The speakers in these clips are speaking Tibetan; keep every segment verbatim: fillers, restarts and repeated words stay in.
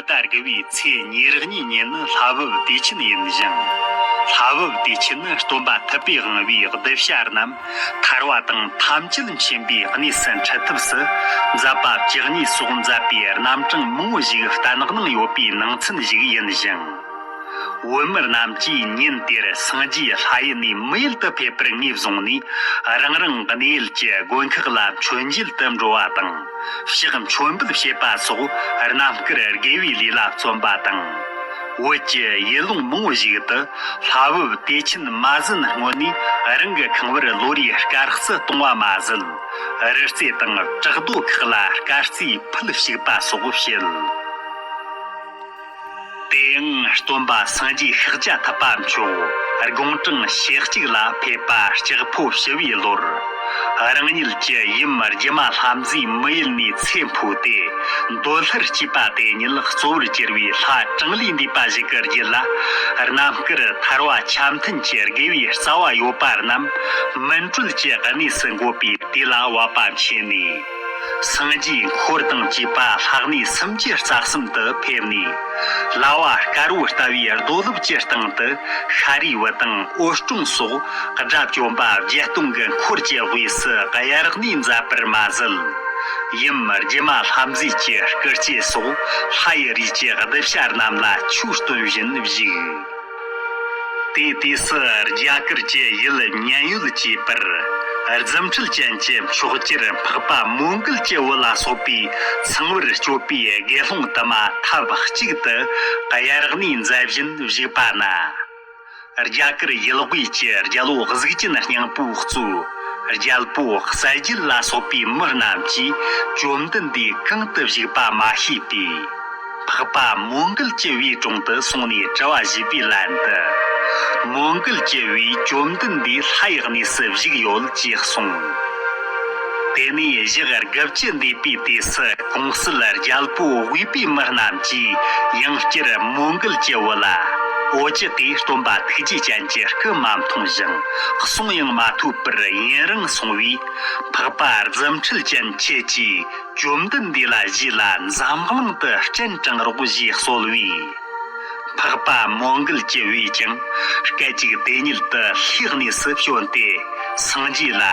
ད་དགུ་བའི་ཚེས་ཉེར་གཉིས་ཉིན་ནི་ལྷ་བབས་དུས་ཆེན་ཡིན་ཞིང་། ལྷ་བབས་དུས་ཆེན་ནི་སྟོན་པ་ཐུབ་པས་དབང་བའི་གདུལ་བྱ་རྣམས་ཐར་བ་དང་ཐམས་ཅད་མཁྱེན་པའི་གནས་སུ་འཁྲིད་ཐབས་སུ། མཛད་པ་བཅུ་གཉིས་སོགས་མཛད་པའི་རྣམ་གྲངས་མང་བོ་ཞིག་བསྟན་གནང་ཡོད་པའི་ནང་ཚན་ཞིག་ཡིན་ཞིང་། བོད་མི་རྣམས་ཀྱིས་ཉིན་དེར་སངས་རྒྱས་ལྷ་ཡུལ་ནས་མི་ཡུལ་དུ་ཕེབས་པར་ངོས་བཟུང་ནས། རང་རང་གི་གནས་ཡུལ་གྱི་དགོན་ཁག་ལ་མཆོད་མཇལ་དུ་འགྲོ་བ་དང་། ཕྱག་མཆོད་འབུལ་བྱེད་པ་སོགས་རྣམ་དཀར་དགེ་བའི་ལས་ལ་བརྩོན་པ་དང་། བོད་ཀྱི་ཡུལ་ལུང་མང་བོ་ཞིག་ཏུ་ལྷ་བབས་དུས་ཆེན་མ་ཟིན་སྔོན་ནས་རང་གི་ཁང་བར་ལོ་རེའི་དཀར་རྩི་གཏོང་བ་མ་ཟད། རི་རྩེ་དང་བྲག་རྡོ་ཁག་ལ་དཀར་རྩི་ཕུལ་བཅུག་པ་སོགས་བྱེད། དེ་ཡང་སྟོན་པ་སངས་རྒྱས་ཤཱཀྱ་ཐུབ་པ་མཆོག་དགུང་གྲངས་ཞེ་གཅིག་ལ་ཕེབས་པ་ལྕགས་ཕོ་བྱི་བའི་ལོར། རང་ཉིད་ཀྱི་ཡུམ་སྒྱུ་མ་ལྷ་མཛེས་མི་ཡུལ་ནས་ཚེ་འཕོས་ཏེ། འདོད་ལྷར་སྐྱེས་པ་དེ་ཉིད་གཙོ་བོར་གྱུར་པའི་ལྷ་གྲངས་ལས་འདས་པ་ཞིག་གི་རྒྱུད་ལ། རྣམ་དཀར་ཐར་བ་ཆ་མཐུན་གྱི་དགེ་བའི་རྩ་བ་ཡོད་པ་རྣམས་སྨིན་གྲོལ་གྱི་གནས་སུ་འགོད་པའི་དུས་ལ་བབ་པ་མཁྱེན་ནས། སངས་རྒྱས་འཁོར་དང་བཅས་པ་ལྷ་གནས་སུམ་ཅུ་རྩ་གསུམ་དུ་ཕེབས་ནས། ལྭ་བ་དཀར་བོ་ལྟ་བུའི་རྡོ་ལེབ་ཀྱི་སྟེང་དུ་ཤཱ་རིའི་བུ་དང་འོད་སྲུང་སོགས་དགྲ་བཅོམ་པ་བརྒྱད་སྟོང་གི་འཁོར་གྱི་དབུས་སུ་དབྱར་གནས་མཛད་པར་མ་ཟད། ཡུམ་སྒྱུ་མ་ལྷ་མཛེས་ཀྱི་སྐུ་སྐྱེ་སོགས་ལྷ་ཡི་རིས་ཀྱི་གདུལ་བྱ་རྣམས་ལ་ཆོས་སྟོན་བཞིན་བཞུགས། དེའི་དུས་སུ་རྒྱ་གར་གྱི་ཡུལ་མཉན་ཡོད་ཅེས་པར། རྫུ་འཕྲུལ་ཅན་གྱི་མཆོག་གྱུར་འཕགས་པ་མོའུ་འགལ་གྱི་བུ་ལ་སོགས་པའི་ཚངས་བར་སྤྱོད་པའི་དགེ་སློང་དུ་མ་ཐབས་གཅིག་ཏུ་དབྱར་གནས་མཛད་བཞིན་བཞུགས་པ་ན། རྒྱ་གར་ཡུལ་དབུས་ཀྱི་རྒྱལ་པོ་གཟུགས་ཅན་སྙིང་པོས་གཙོས་རྒྱལ་པོ་གསལ་རྒྱལ་ལ་སོགས་པའི་མི་རྣམས་ཀྱིས་བཅོམ་ལྡན་འདས་གང་དུ་བཞུགས་པ་མ་ཤེས་པས། འཕགས་པ་མོའུ་འགལ་གྱི་བུའི་དྲུང་དུ་སོང་ནས་དྲི་བ་ཞུས་པའི་ལན་དུ། མོའུ་འགལ་གྱི་བུས་བཅོམ་ལྡན་འདས་ལྷ་ཡི་གནས་སུ་བཞུགས་ཡོད་ཅེས་གསུངས། དེ་ནས་ཞག་དགུ་བཅུ་འདས་པའི་དུས་སུ་གོང་གསལ་རྒྱལ་པོ་དབུས་པའི་མི་རྣམས་ཀྱིས་ཡང་བསྐྱར་མོའུ་འགལ་གྱི་བུ་ལ། འོ་ཅི་ཏེ་སྟོན་པ་ཐུགས་རྗེ་ཅན་གྱི་སྐུ་མ་མཐོང་ཞིང་གསུང་ཡང་མ་ཐོས་པར་ཡུན་རིང་སོང་བས། འཕགས་པ་རྫུ་འཕྲུལ་ཅན་ཁྱེད་ཀྱིས་བཅོམ་ལྡན་འདས་ལ་ཞུས་ལ་འཛམ་གླིང་དུ་སྤྱན་དྲངས་རོགས་ཞེས་གསོལ་བས། འཕགས་པ་མོའུ་འགལ་གྱི་བུས་ཀྱང་སྐད་ཅིག་དེ་ཉིད་དུ་ལྷའི་གནས་སུ་བྱོན་ཏེ་སངས་རྒྱས་ལ།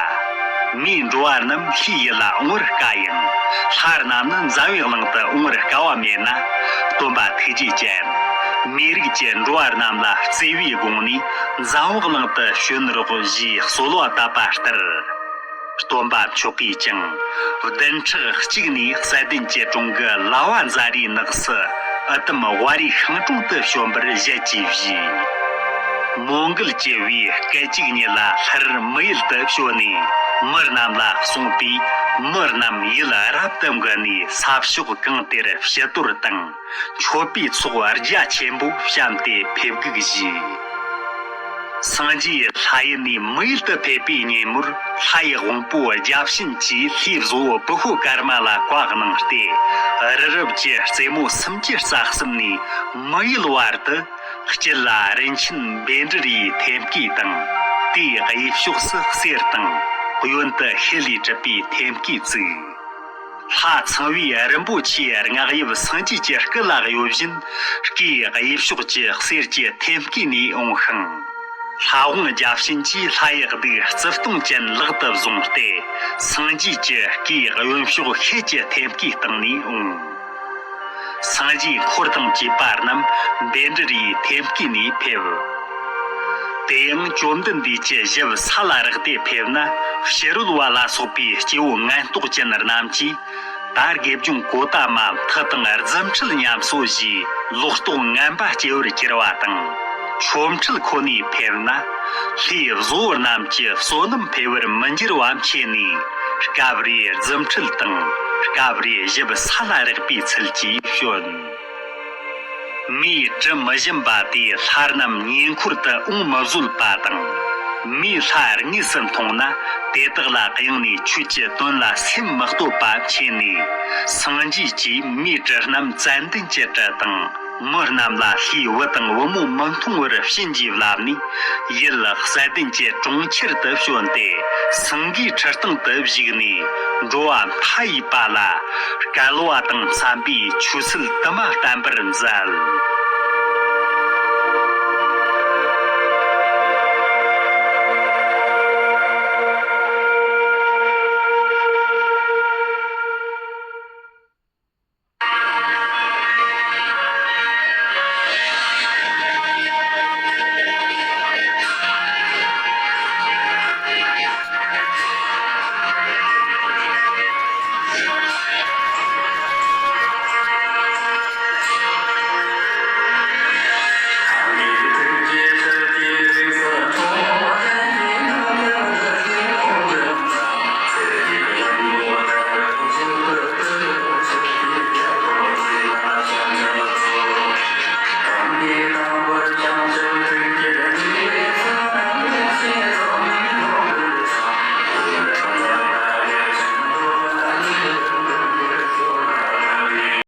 མིའི་འགྲོ་བ་རྣམས་ལྷའི་ཡུལ་ལ་འོང་བར་དཀའ་ཡང་། ལྷ་རྣམས་ནི་འཛམ་བུའི་གླིང་དུ་འོང་བར་དཀའ་བ་མེད་ན། སྟོན་པ་ཐུགས་རྗེ་ཅན། མིའི་རིགས་ཀྱི་འགྲོ་བ་རྣམས་ལ་བརྩེ་བའི་སྒོ་ནས་འཛམ་བུ་གླིང་དུ་བྱོན་རོགས་ཞེས་གསོལ་བ་བཏབ་པ་ལྟར། སྟོན་པ་མཆོག་གིས་ཀྱང་བདུན་ཕྲག་གཅིག་ནས་སད་ལྡན་གྱི་གྲོང་གི་ལ་བ་ཛ་རའི་ནགས་སུ་ཨི་ཏམ་ཝ་རའི་ཤིང་དྲུང་དུ་བྱོན་པར་ཞལ་གྱིས་བཞེས། མོའུ་འགལ་གྱི་བུས་སྐད་ཅིག་ཉིད་ལ་ལྷར་མི་ཡུལ་དུ་བྱོན་ནས་མི་རྣམས་ལ་གསུངས་པས། མི་རྣམས་ཡུལ་རབ་ཏུ་འགུལ་ནས་ས་ཕྱོགས་གང་དེར་ཕྱི་དོར་དང་མཆོད་པའི་ཚོགས་རྒྱ་ཆེན་པོ་བཤམས་ཏེ་ཕེབས་འགུགས་བྱས། སངས་རྒྱས་ལྷ་ཡུལ་ནས་མི་ཡུལ་དུ་ཕེབས་པའི་ཉིན་མོར་ལྷ་ཡི་དབང་པོ་བརྒྱ་བྱིན་གྱིས་ལྷའི་བཟོ་བོ་བུ་ཤོ་ཀརྨ་ལ་བཀའ་གནང་སྟེ། རི་རབ་ཀྱི་རྩེ་མོ་སུམ་ཅུ་རྩ་གསུམ་ནས་མི་ཡུལ་བར་དུ་དཀྱིལ་ལ་རིན་ཆེན་བཻ་ཌཱུརྱའི་ཐེམ་སྐས་དང་། དེའི་གཡས་ཕྱོགས་སུ་གསེར་དང་གཡོན་དུ་ཤེལ་ལས་གྲུབ་པའི་ཐེམ་སྐས་བཙུགས། ལྷ་ཚངས་པའི་རིན་པོ་ཆེའི་སྔགས་དབྱིབས་སངས་རྒྱས་ཀྱི་སྐུ་ལ་གཡོ་བཞིན་སྐེའི་གཡས་ཕྱོགས་ཀྱི་གསེར་གྱི་ཐེམ་སྐས་ནས་འོངས་ཤིང་། ལྷ་དབང་བརྒྱ་བྱིན་གྱིས་ལྷ་ཡི་གདུགས་རྩི་སྟོང་ཅན་ལག་ཏུ་བཟུང་སྟེ། སངས་རྒྱས་ཀྱི་སྐེའི་གཡོན་ཕྱོགས་ཤེལ་གྱི་ཐེམ་སྐས་སྟེང་ནས་འོངས། སངས་རྒྱས་འཁོར་དང་བཅས་པ་རྣམས་བཻ་ཌཱུརྱའི་ཐེམ་སྐས་ནས་ཕེབས། དེ་ཡང་བཅོམ་ལྡན་འདས་ཀྱི་ཞབས་ས་ལ་རེག་སྟེ་ཕེབས་ན། ཕྱི་རོལ་བ་ལ་སོགས་པའི་སྐྱེ་བོ་ངན་རྟོག་ཅན་རྣམས་ཀྱིས། ད་དགེ་སྦྱོང་གོ་ཏ་མ་མཐུ་དང་རྫུ་འཕྲུལ་ཉམས་གསོ་ཞེས་ལོག་རྟོག་ངན་པ་སྐྱེ་བར་གྱུར་པ་དང་། ཆོ་འཕྲུལ་ཁོ་ནས་ཕེབས་ན། ལྷའི་བཟོ་བོ་རྣམས་ཀྱི་བསོད་ནམས་འཕེལ་བར་མི་འགྱུར་བ་མཁྱེན་ནས། སྐབས་རེ་རྫུ་འཕྲུལ་དང་། སྐབས་རེ་ཞབས་ས་ལ་རེག་པའི་ཚུལ་གྱིས་བྱོན། མིའི་དྲི་མི་ཞིམ་པ་དེས་ལྷ་རྣམས་ཉེ་འཁོར་དུ་འོང་མི་བཟོད་པ་དང་། མིའི་ལྷ་དངོས་སུ་མཐོང་ན་དེ་དག་ལ་གཡེངས་ནས་ཆོས་ཀྱི་དོན་ལ་སེམས་མི་གཏོད་པ་མཁྱེན་ནས། སངས་རྒྱས་ཀྱིས་མིའི་དྲི་རྣམས་ཙན་དན་གྱི་དྲི་དང་ མི་རྣམས་ལ་ལྷའི་བུ་དང་བུ་མོ་མི་མཐོང་བར་བྱིན་གྱིས་བརླབས་ནས། ཡུལ་གསལ་ལྡན་གྱི་གྲོང་ཁྱེར་དུ་བྱོན་ཏེ། སེང་གེའི་ཁྲི་སྟེང་དུ་བཞུགས་ནས། འགྲོ་བ་མཐའ་ཡས་པ་ལ་སྐལ་བ་དང་འཚམ་པའི་ཆོས་སྲིད་དུ་མ་བསྟན་པར་མཛད།